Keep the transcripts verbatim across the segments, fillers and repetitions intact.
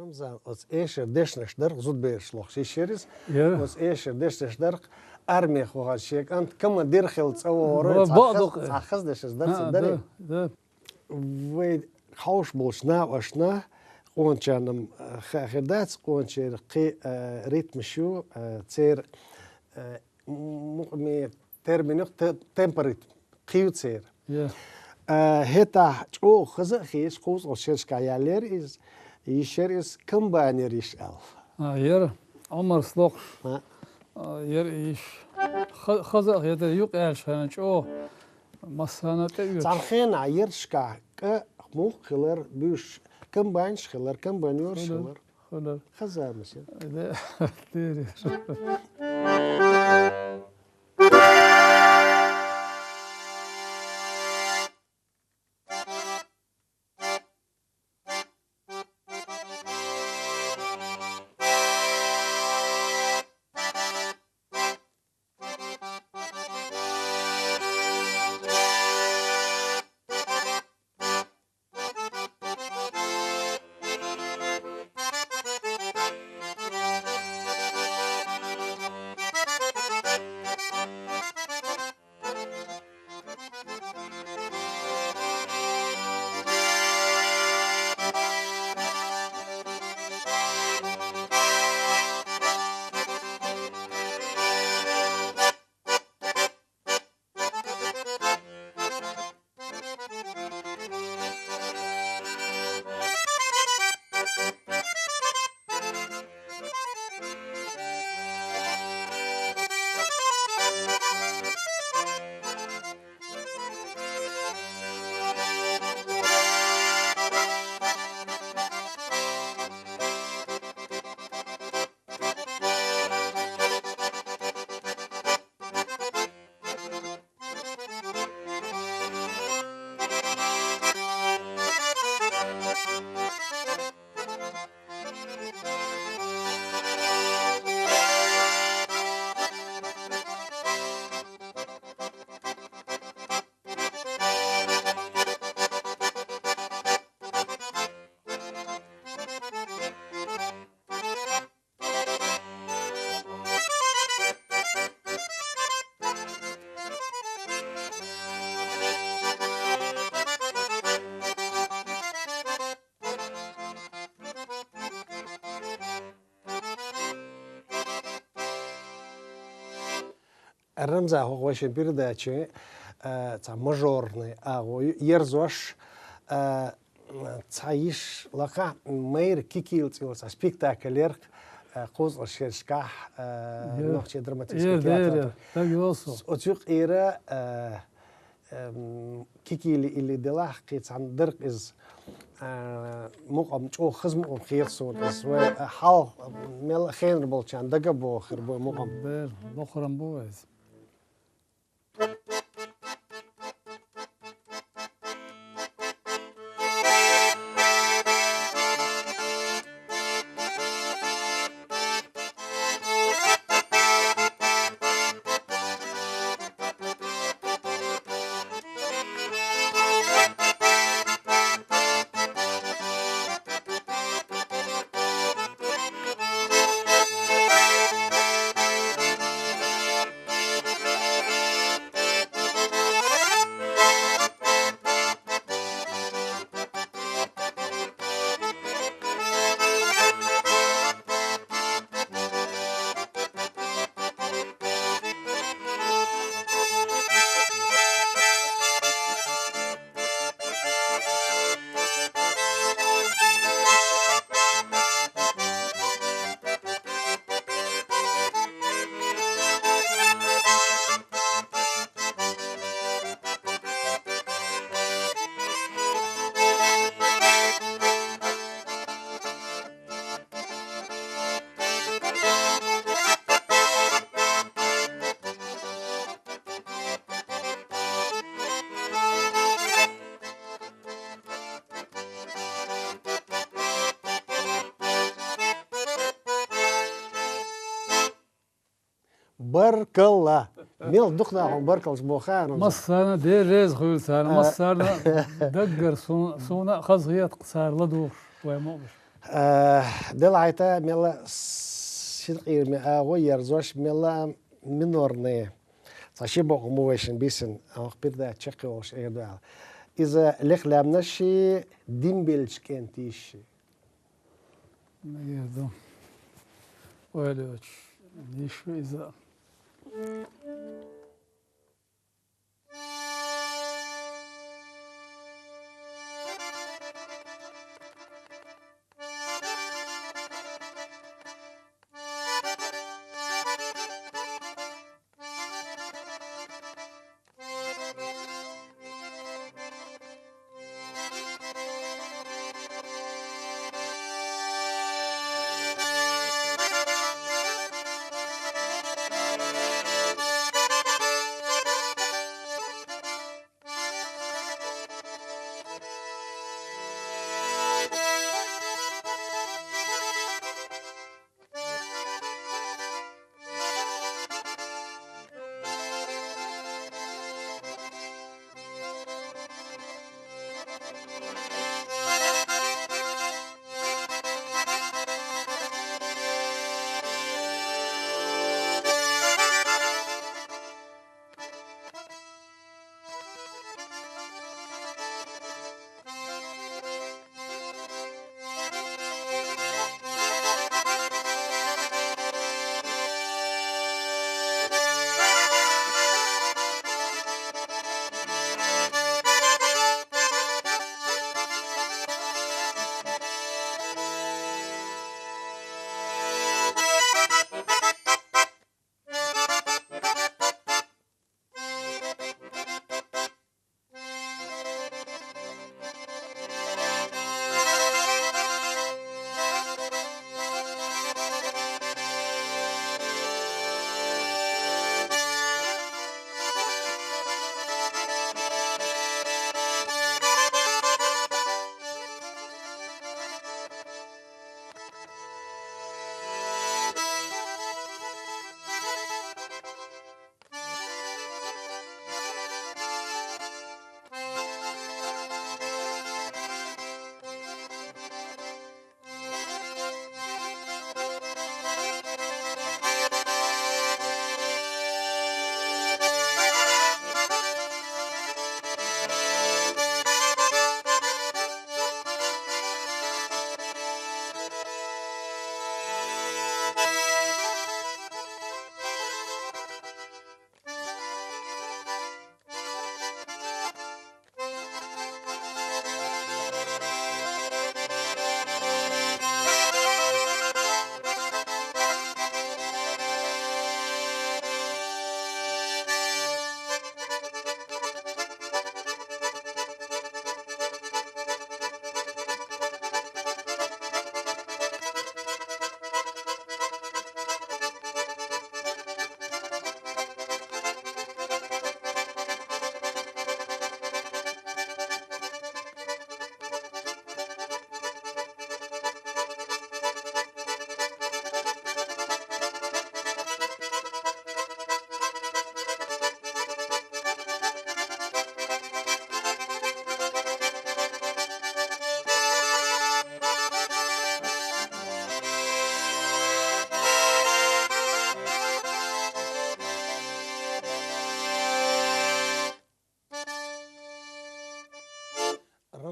Рамзан, оцу эшар дешнаш дарх зудабераш лохуш йиш яра иза. Оцу эшар дешнаш дарх армехь вахана шен кӀант командир хилла цӀа вогӀура, цхьа хаза дешнаш дара ца дарий? Вай хьовш болчу накъосташна, къоначарна-м, э, хаа хир дац, къоначеран кхин, э, ритмаш ю, э, церан, э, мукъаме термин ю те-, темпоритм, кхин ю церан. Э, хӀетахь чӀогӀа хаза а хеташ, кхузткъа шерашкахь яьллера иза, йиш яра иза комбайнера йиш аьлла. А, яра, Ӏумарс лохуш. А, яра йиш. Ха-, хаза а хетара, юкъа аьлча хьайна чӀогӀа массарна тӀеоьцуш. Цхьана хенахь ярташкахь кӀа мух хилар, буьйш комбайнаш хилар, комбайнераш хилар. Хилар. Хаза маса. Де-, дерриш. Рамзан, хӀокху вайшин передачи, э, цхьа мажорный агӀо ю, ерзош, э, цхьа йиш лакхахь, «Майра Кикийла» цӀе йолу цхьа спектакль яра, э, кхузткъа шерашкахь, э, Нохчийн драматический театр. Оцу юкъера, э, эм, Кикийла или делахь, кхин цхьаьна дара иза, а, мукъам чӀогӀа хаза мукъам хета суна иза. Вай, а, хьалха мел хенара болчарна дага а бохур бу мукъам. Бер, бохуран бу иза. Баркалла! Мел дукха нахана баркаллаш боху хаа, Рамзан. Массарна Дела реза хуьлда царна, а, массарна даггара су-, суна а хазахета цара ладугӀуш вай мукъамаш. А, Дела хьайта мелла с-, шин къийраме агӀо ерзош, мелла а минорный. Цхьа ши бокъо ма вайшин бисина, оха передача чаккхе волуш эр ду аьлла. Иза лекха лаьмнаш ши, дин беллачу кӀентий ши. Мегар ду. Ойла йоцуш, йиш ю иза.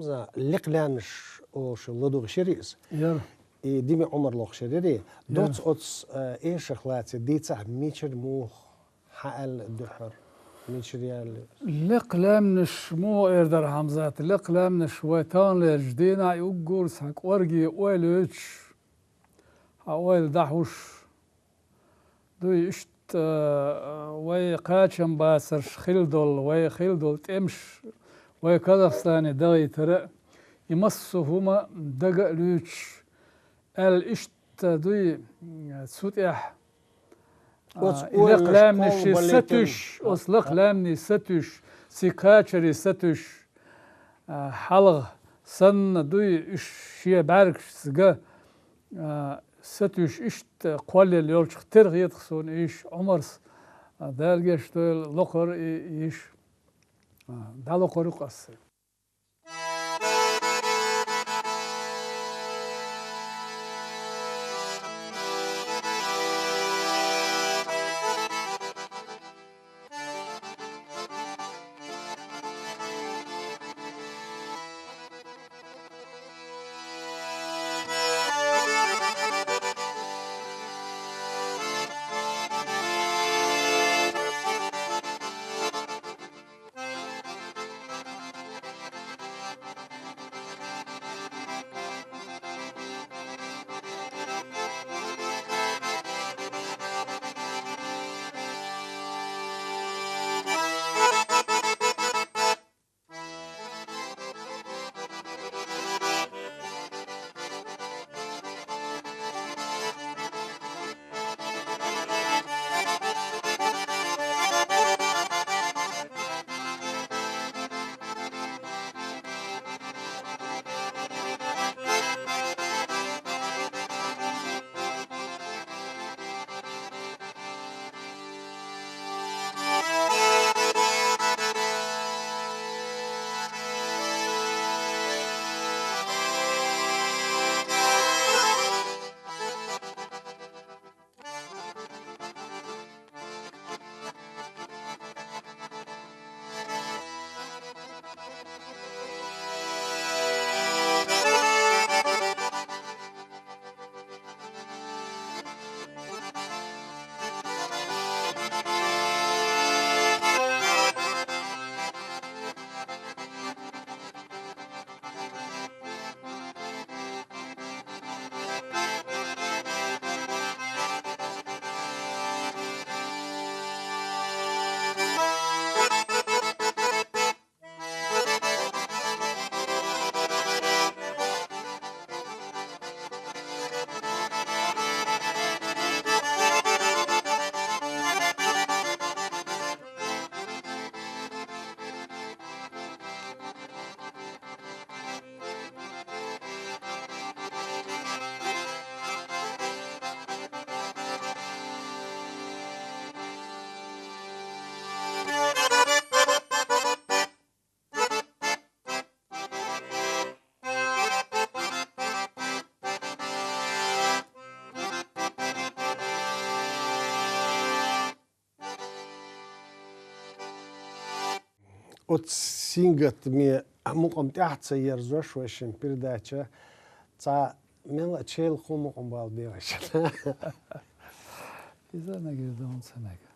Рамзан, лекха лаьмнаш олуш ладугӀуш яра иза. Яра. И Дими Ӏумар лохуш яра. Яра. Доцца оцу, э, эшарх лаьцна дийцахь, мичара муха хьан аьлла дуьххьара, мичара яьлла? Лекха лаьмнаш муха эр дара, Хьамзат? Лекха лаьмнаш вай таханлерчу дийнахь и уггар цхьа кӀорге ойла йойтуш, хьан ойла дӀахьуш, дуй, иштта, э, вай кхачам бацарш хилла долу, вай хилла долу тӀемаш, вай Казахстане дахийтар а, и массо а хӀума дага а луьйчуш, аьлла иштта дуй, цу тӀехь, а, оцу и лекха лаьмнаш сатуьйсуш, оцу лекха лаьмнийн сатуьйсуш, ци кхачарийн сатуьйсуш, а, хьалха санна дуй, уьш шен бӀаьргашца ган, а, Сатуьйсуш иштта кхоллал йолчух тера хетах суна йиш, Ӏумарс, а, Дала гечдойла, локхар и йиш, а, дӀалокхур ю-кх ас. Оцу сингаттаме мукъам тӀаьхьа ца ерзош вай шин передача, цхьа мел а чейлахо мукъам бала бен вай шина. Иза нагирдон ца мега.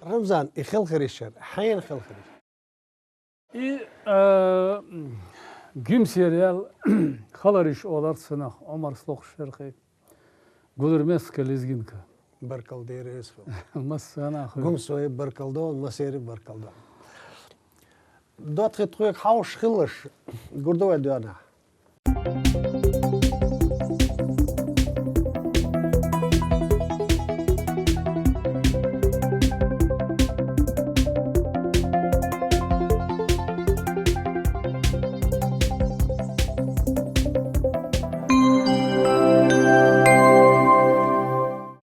Рамзан, и хелхариш яра, хьенан хелхариш? И, а, гуьмсера яьлла хелхариш олар цунах, Ӏумарс лохуш яра кхин. Гудермеска лезгинка. Баркалла деррига. Массанахуй. Гумсой баркалла да, массерга баркалла да. Доттагӏий, тхоьга хьовш хилалаш, гургда вай доьнахьа.